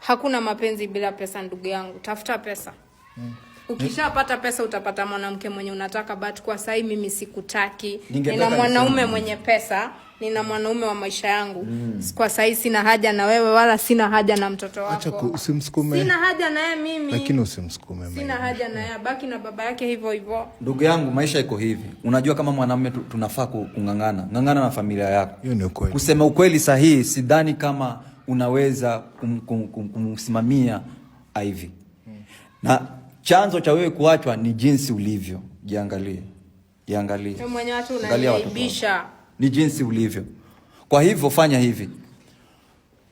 Hakuna mapenzi bila pesa, ndugu yangu. Tafuta pesa. Ukishapata pesa utapata mwanamke mwenye unataka, but kwa sahii mimi sikutaki. Ningependa Nina mwanaume niseme. Mwenye pesa, nina mwanaume wa maisha yangu. Kwa sahii sina haja na wewe wala sina haja na mtoto Acha wako. Usimsukume. Sina haja naye mimi. Lakini usimsukume. Sina haja naye, abaki na baba yake hivyo hivyo. Ndugu yangu, maisha iko hivi. Unajua kama mwanamume tunafaa kung'ang'ana, ng'ang'ana na familia yako. Hiyo ni ukweli. Kusema ukweli sahihi, sidhani kama unaweza kumsimamia Ivy. Na chanzo cha wewe kuachwa ni jinsi ulivyo. Jiangalie, jiangalie. Wewe mwenyewe watu Angalia watoto wako. unaniaibisha. Ni jinsi ulivyo. Kwa hivyo fanya hivi,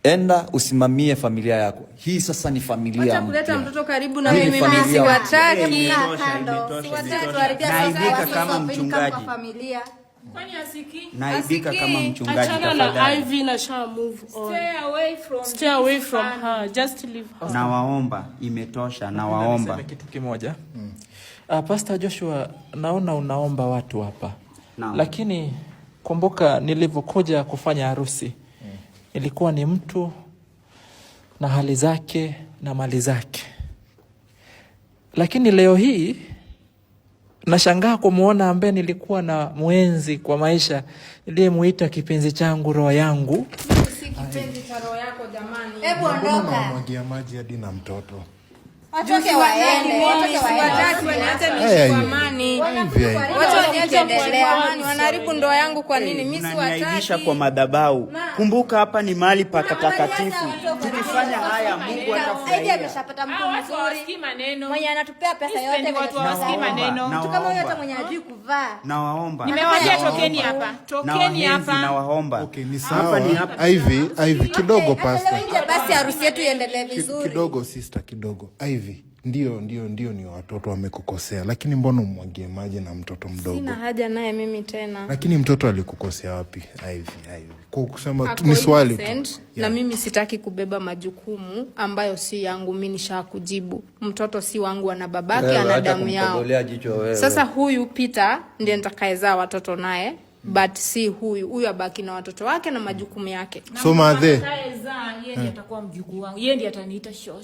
enda usimamie familia yako. Hii sasa ni familia Wacha kuleta mpya. Mtoto karibu na Hii ni mimi, mimi familia mpya. siwataki. Imetosha, imetosha, imetosha. Naibika kama mchungaji. Familia. Kwani asikii? Naibika Asikii. Kama mchungaji, Achana na tafadhali. Ivy na sha move on. Stay away from Stay away from her. Just leave her. Nawaomba, imetosha, nawaomba. Niseme kitu kimoja. Pastor Joshua, naona unaomba watu hapa. Naam. Lakini kumbuka nilivyokuja kufanya harusi ilikuwa ni mtu na hali zake na mali zake, lakini leo hii nashangaa kumwona ambaye nilikuwa na mwenzi kwa maisha, niliyemuita kipenzi changu, roho yangu. Mimi si kipenzi cha roho yako, jamani. Hebu Mbona ondoka. unamwagia maji hadi na mtoto? Watoke waende. Watoke waende. Siwataki, waniache niishi Haya, kwa hiyo. amani. Hivi, hivi. Wacha waniache niishi kwa amani. Wanaharibu ndoa yangu kwa nini? Mimi Mnaniaibisha siwataki. Kwa madhabahu. Kumbuka hapa ni mahali patakatifu. Tukifanya haya, Mungu Ivy atafurahia. ameshapata mtu Hawa watu mzuri hawasikii maneno. mwenye anatupea pesa yote Sipendi venye watu hawasikii tunataka. maneno. Mtu kama huyo hata Nawaomba. mwenye hajui kuvaa. Nawaomba. Nimewaambia tokeni Nawaomba. hapa. Tokeni Nawahenzi, hapa. nawaomba. Okay, ni Hapa sawa. ni hapa. Ivy, Ivy, kidogo, Okay, pastor. atolewe nje basi harusi yetu iendelee vizuri. Kidogo, sister, kidogo. Ivy, ndio ni watoto wamekukosea, lakini mbona umwagie maji na mtoto mdogo? Sina haja naye mimi tena. Lakini mtoto alikukosea wapi, Ivy? Ivy, kwa kusema Ako ni swali tu. innocent, na mimi sitaki kubeba majukumu ambayo si yangu. Mi nishakujibu, mtoto si wangu, ana babake, Wewe, ana acha damu yao. kumkodolea jicho wewe. Sasa huyu Peter ndiye nitakayezaa watoto naye, but si huyu. Huyu abaki na watoto wake na majukumu yake. So madhe Atakayezaa, yeye ndiye atakuwa mjukuu wangu. Yeye ndiye ataniita shosh.